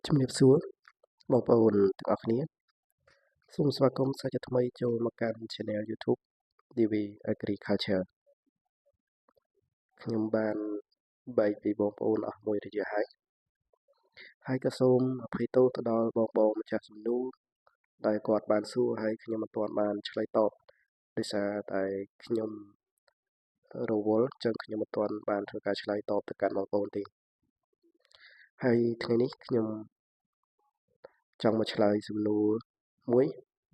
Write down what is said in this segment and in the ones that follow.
ជំរាបសួរបងប្អូនទាំងអស់គ្នាសូមស្វាគមន៍សាជាថ្មីចូលមកកាន់ Channel YouTube DV Agriculture ខ្ញុំបានបែកពីបងប្អូនអស់មួយរយៈហើយហើយក៏សូមអភ័យទោសទៅដល់បងបងម្ចាស់សំណួរដែលគាត់បានសួរហើយខ្ញុំមិនទាន់បានឆ្លើយតបដោយសារតែខ្ញុំរវល់ចឹងខ្ញុំមិនទាន់បានធ្វើការឆ្លើយតបទៅកាន់បងប្អូនទេហើយថ្ងៃនេះខ្ញុំចង់មកឆ្លើយសំណួរមួយ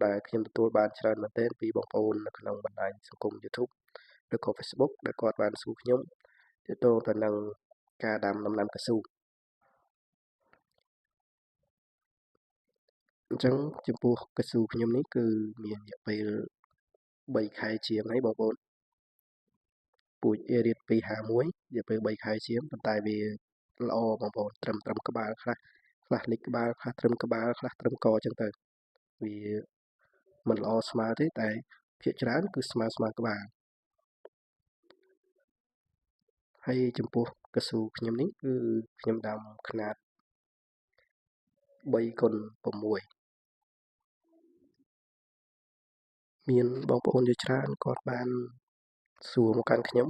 ដែលខ្ញុំទទួលបានច្រើនមែនទែនពីបងប្អូននៅក្នុងបណ្ដាញសង្គម YouTube ឬក៏ Facebook ដែលគាត់បានសួរខ្ញុំទាក់ទងទៅនឹងការដាំដំណាំកៅស៊ូអញ្ចឹងចំពោះកៅស៊ូខ្ញុំនេះគឺមានរយៈពេល3ខែជាងហើយបងប្អូនពូជអេរៀត251រយៈពេល3ខែជាងប៉ុន្តែវាល្អបងប្អូនត្រឹមក្បាលខ្លះខ្លះលិចក្បាលខ្លះត្រឹមក្បាលខ្លះត្រឹមកអញ្ចឹងទៅវាមិនល្អស្មើទេតែភាគច្រើនគឺស្មើក្បាលហើយចំពោះកៅស៊ូខ្ញុំនេះគឺខ្ញុំដាំខ្នាត3x6មានបងប្អូនជាច្រើនគាត់បានសួរមកកាន់ខ្ញុំ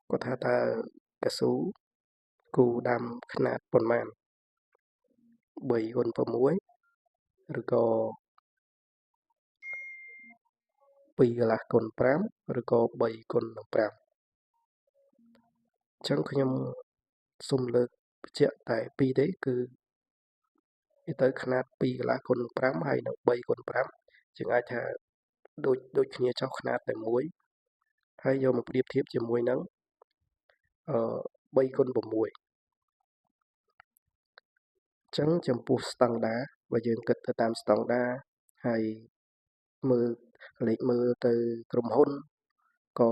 គាត់ថាតើកៅស៊ូគូដាំខ្នាតប៉ុន្មាន3x6ឬក៏2.5 គុណឬក៏3គុណនឹង5អញ្ចឹងខ្ញុំសូមលើកបញ្ជាក់តែ2ទេគឺវាទៅខ្នាត2.5 គុណនឹង5ហើយនិង3គុណ5យើងអាចថាដូចគ្នាចុះខ្នាតតែមួយហើយយកមកប្រៀបធៀបជាមួយនឹង3គុណ6អញ្ចឹងចំពោះស្តង់ដាបើយើងគិតទៅតាមស្តង់ដាហើយមើលលេខមើលទៅក្រុមហ៊ុនក៏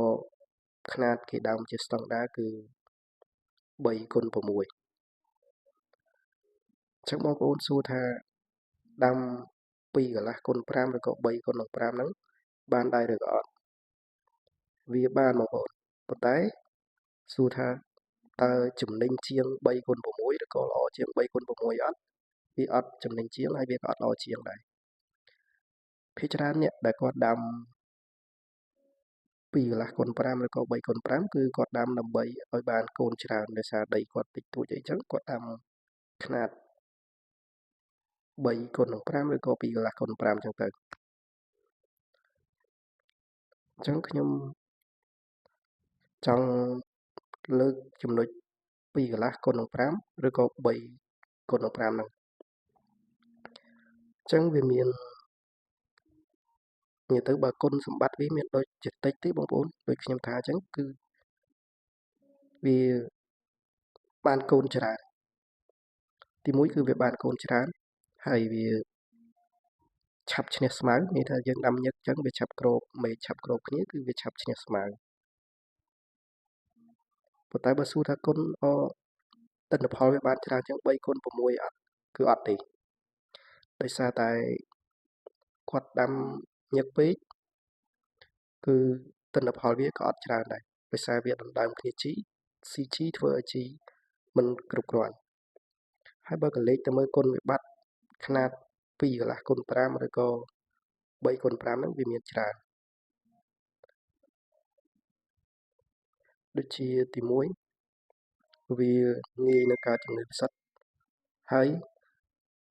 ខ្នាតគេដើមជាស្តង់ដាគឺ3គុណ6អញ្ចឹងបងប្អូនសួរថាដាំ2.5 គុណ5ឬក៏3គុណនឹង5ហ្នឹងបានដែរឬក៏អត់វាបានបងប្អូនប៉ុន្តែសួរថាតើចំណេញជាង3គុណ6ឬក៏ល្អជាង3គុណ6អត់វាអត់ចំណេញជាងហើយវាក៏អត់ល្អជាងដែរភាគច្រើនអ្នកដែលគាត់ដាំ2.5 គុណ5ឬក៏3គុណ5គឺគាត់ដាំដើម្បីឲ្យបានកូនច្រើនដោយសារដីគាត់តិចតួចអីចឹងគាត់ដាំខ្នាត3គុណនឹង5ឬក៏2.5 គុណ5ចឹងទៅអញ្ចឹងខ្ញុំចង់លើកចំណុច2.5 គុណនឹង5ឬក៏3គុណនឹង5ហ្នឹងអញ្ចឹងវាមាននិយាយទៅបើគុណសម្បត្តិវាមានដូចជាតិចទេបងប្អូនដូចខ្ញុំថាអញ្ចឹងគឺវាបានកូនច្រើនទី1គឺវាបានកូនច្រើនហើយវាឆាប់ឈ្នះស្មៅនេះថាយើងដាំញឹកអញ្ចឹងវាឆាប់គ្របមេឆាប់គ្របគ្នាគឺវាឆាប់ឈ្នះស្មៅប៉ុន្តែបើសួរថាគុណអទិន្នផលវាបានច្រើនជាង3គុណ6អត់គឺអត់ទេដោយសារតែគាត់ដាំញឹកពេកគឺទិន្នផលវាក៏អត់ច្រើនដែរដោយសារវាដណ្ដើមគ្នាជី CG ធ្វើឲ្យជីមិនគ្រប់គ្រាន់ហើយបើកលេខទៅមើលគុណវិបត្តិខ្នាត2.5 គុណ5ឬក៏3គុណ5ហ្នឹងវាមានច្រើនដូចជាទី1វាងាយនឹងកើតជំងឺផ្សិតហើយ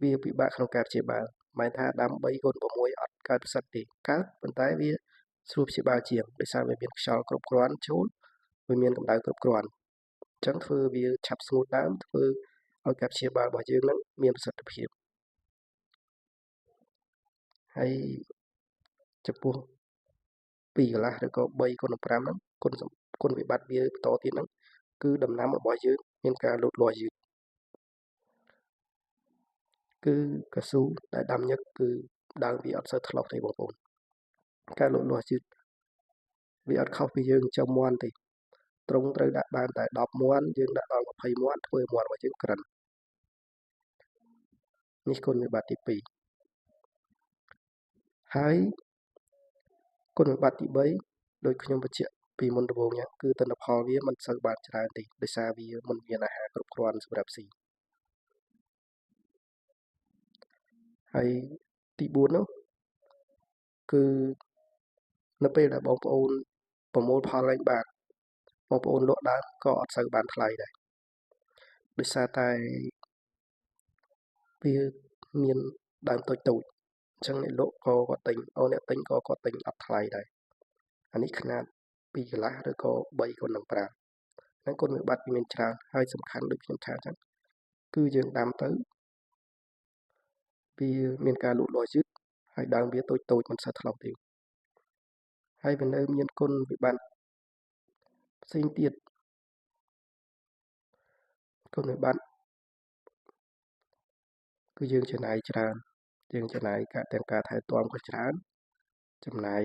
វាពិបាកក្នុងការព្យាបាលមិនថាដាំ3គុណ6អត់កើតផ្សិតទេកើតប៉ុន្តែវាស្រួលព្យាបាលជាងដោយសារវាមានខ្យល់គ្រប់គ្រាន់ចូលវាមានកម្ដៅគ្រប់គ្រាន់អញ្ចឹងធ្វើវាឆាប់ស្ងួតដើមធ្វើឲ្យការព្យាបាលរបស់យើងនឹងមានប្រសិទ្ធភាពហើយចំពោះ2.5 ឬក៏3គុណ5ហ្នឹងគុណវិបត្តិវាបន្តទៀតហ្នឹងគឺដំណាំរបស់យើងមានការលូតលាស់យឺតគឺកៅស៊ូដែលដាំញឹកគឺដើមវាអត់សូវថ្លោះទេបងប្អូនការលូតលាស់យឺតវាអត់ខុសពីយើងចំមាន់ទេត្រង់ត្រូវដាក់បានតែ10មាន់យើងដាក់ដល់20មាន់ធ្វើមាន់របស់យើងក្រិននេះគុណវិបត្តិទី2ហើយគុណវិបត្តិទី3ដោយខ្ញុំបញ្ជាក់ពីមុនដំបូងហ្នឹងគឺទិន្នផលវាមិនសូវបានច្រើនទេដោយសារវាមិនមានអាហារគ្រប់គ្រាន់សម្រាប់ស៊ី ហើយទី4នោះគឺនៅពេលដែលបងប្អូនប្រមូលផលឡើងបានបងប្អូនលក់ដើមក៏អត់សូវបានថ្លៃដែរដោយសារតែវាមានដើមតូចតូចអញ្ចឹងអ្នកលក់ក៏គាត់ទិញអូអ្នកទិញក៏គាត់ទិញអត់ថ្លៃដែរអានេះខ្នាត2កន្លះឬក៏3គុណនឹង5ហ្នឹងគុណវិបត្តិវាមានច្រើនហើយសំខាន់ដូចខ្ញុំថាអញ្ចឹងគឺយើងដាំទៅវាមានការលូតលាស់យឺតហើយដើមវាតូចតូចមិនសូវថ្លុកទេហើយវានៅមានគុណវិបត្តិផ្សេងទៀតគុណវិបត្តិគឺយើងចំណាយច្រើនយើងចំណាយការទាំងការថែទាំក៏ច្រើនចំណាយ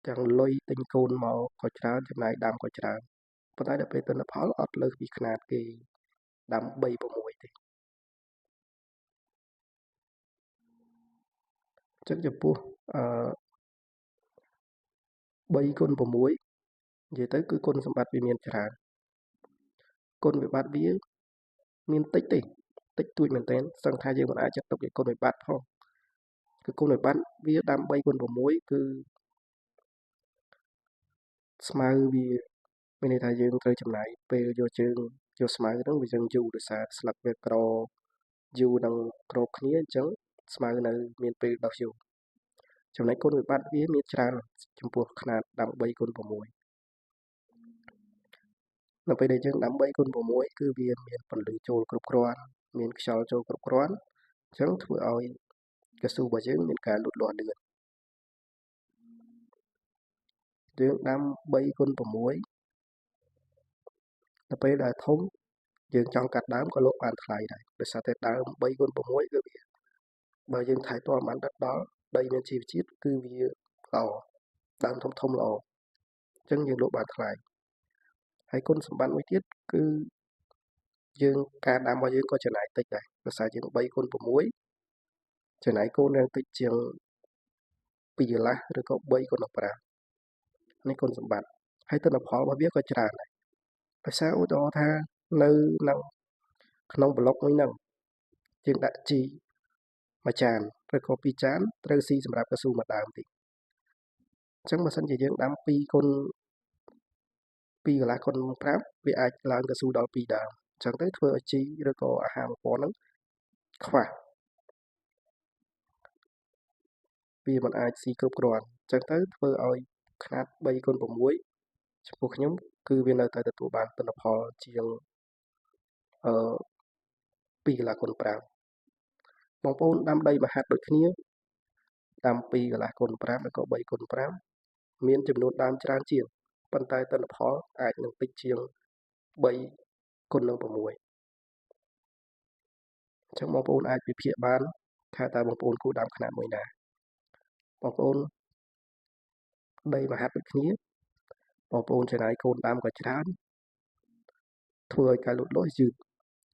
ទាំងលុយទិញកូនមកក៏ច្រើនចំណាយដាំក៏ច្រើនប៉ុន្តែដល់ពេលទិន្នផលអត់លើសពីខ្នាតគេដាំ3 6ទេអញ្ចឹងចំពោះ3គុណ6និយាយទៅគឺគុណសម្បត្តិវាមានច្រើនគុណវិបត្តិវាមានតិចទេតិចតួចមែនទែនសឹងថាយើងមិនអាចចាត់ទុកជាគុណវិបត្តិផងគឺគុណវិបត្តិវាដាំ3គុណ6គឺស្មៅវាមានន័យថាយើងត្រូវចំណាយពេលយកជើងយកស្មៅហ្នឹងវាយើងយូរដោយសារស្លឹកវាក្រយូរនឹងក្របគ្នាអញ្ចឹងស្មៅនៅមានពេលដោះយូរចំណែកគុណវិបត្តិវាមានច្រើនចំពោះខ្នាតដាំ3គុណ6នៅពេលដែលយើងដាំ3គុណ6គឺវាមានពន្លឺចូលគ្រប់គ្រាន់មានខ្យល់ចូលគ្រប់គ្រាន់អញ្ចឹងធ្វើឲ្យកៅស៊ូរបស់យើងមានការលូតលាស់លឿនយើងដាំ3គុណ6នៅពេលដែលធំយើងចង់កាត់ដើមក៏លក់បានថ្លៃដែរដោយសារតែដើម3គុណ6គឺវាបើយើងថែទាំបានដិតដល់ដីមានជីវជាតិគឺវាល្អដើមធំធំល្អអញ្ចឹងយើងលក់បានថ្លៃហើយគុណសម្បត្តិមួយទៀតគឺយើងការដាំរបស់យើងក៏ចំណាយតិចដែរដោយសារយើង3គុណ6ចំណាយកូនយ៉ាងតិចជាង2កន្លះឬក៏3គុណ5នេះគុណសម្បត្តិហើយទិន្នផលរបស់វាក៏ច្រើនដែរដោយសារឧទាហរណ៍ថានៅក្នុងប្លុកមួយហ្នឹងយើងដាក់ជីមួយចានឬក៏2ចានត្រូវស៊ីសម្រាប់កៅស៊ូមួយដើមតិចអញ្ចឹងបើសិនជាយើងដាំ2គុណ2កន្លះគុណ5វាអាចឡើងកៅស៊ូដល់2ដើមអញ្ចឹងទៅធ្វើឲ្យជីឬក៏អាហារបំពន់ហ្នឹងខ្វះវាមិនអាចស៊ីគ្រប់គ្រាន់អញ្ចឹងទៅធ្វើឲ្យខ្នាត3គុណ6ចំពោះខ្ញុំគឺវានៅតែទទួលបានទិន្នផលជាង2កន្លះគុណ5បងប្អូនដាំដីមហាត់ដូចគ្នាដាំ2កន្លះគុណ5ឬក៏3គុណ5មានចំនួនដើមច្រើនជាងប៉ុន្តែទិន្នផលអាចនឹងតិចជាង3គុណនឹង6អញ្ចឹងបងប្អូនអាចវិភាគបានថាតើបងប្អូនគួរដាំខ្នាតមួយណាបងប្អូនដីមហាត់ដូចគ្នាបងប្អូនចំណាយកូនដើមក៏ច្រើនធ្វើឲ្យការលូតលាស់យឺត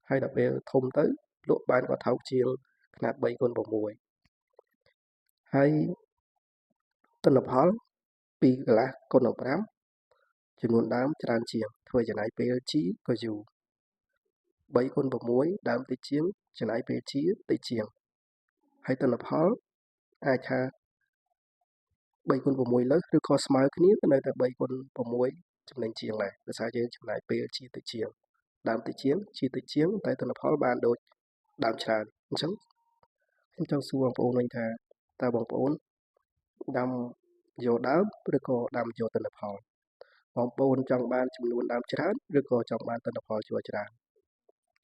ហើយដល់ពេលធំទៅលក់បានក៏ថោកជាងខ្នាត3គុណ6ហើយទិន្នផល2កន្លះគុណនឹង5ចំនួនដើមច្រើនជាងធ្វើចំណាយពេលជីក៏យូរ3គុណ6ដើមតិចជាងចំណាយពេលជាតិចជាងហើយទិន្នផលអាចថា3គុណ6លើសឬក៏ស្មើគ្នាក៏នៅតែ3គុណ6ចំណេញជាងដែរដោយសារយើងចំណាយពេលជាតិចជាងដើមតិចជាងជាតិចជាងតែទិន្នផលបានដូចដើមច្រើនអញ្ចឹងខ្ញុំចង់សួរបងប្អូនវិញថាតើបងប្អូនដាំយកដើមឬក៏ដាំយកទិន្នផលបងប្អូនចង់បានចំនួនដើមច្រើនឬក៏ចង់បានទិន្នផលជួច្រើន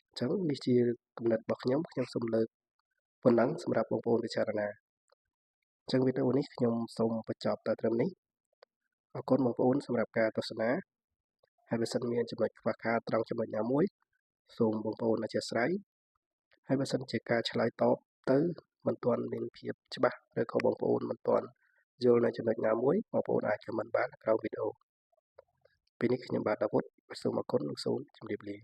អញ្ចឹងនេះជាគំនិតរបស់ខ្ញុំខ្ញុំសូមលើកប៉ុណ្ណឹងសម្រាប់បងប្អូនពិចារណាអញ្ចឹងវីដេអូនេះខ្ញុំសូមបញ្ចប់តែត្រឹមនេះអរគុណបងប្អូនសម្រាប់ការទស្សនាហើយបើសិនមានចំណុចខ្វះខាតត្រង់ចំណុចណាមួយសូមបងប្អូនអធ្យាស្រ័យហើយបើសិនជាការឆ្លើយតបទៅមិនទាន់មានភាពច្បាស់ឬក៏បងប្អូនមិនទាន់យល់នៅចំណុចណាមួយបងប្អូនអាច comment បានក្រោមវីដេអូពេលនេះខ្ញុំបាទដាវុធសូមអរគុណនិងសូមជម្រាបលា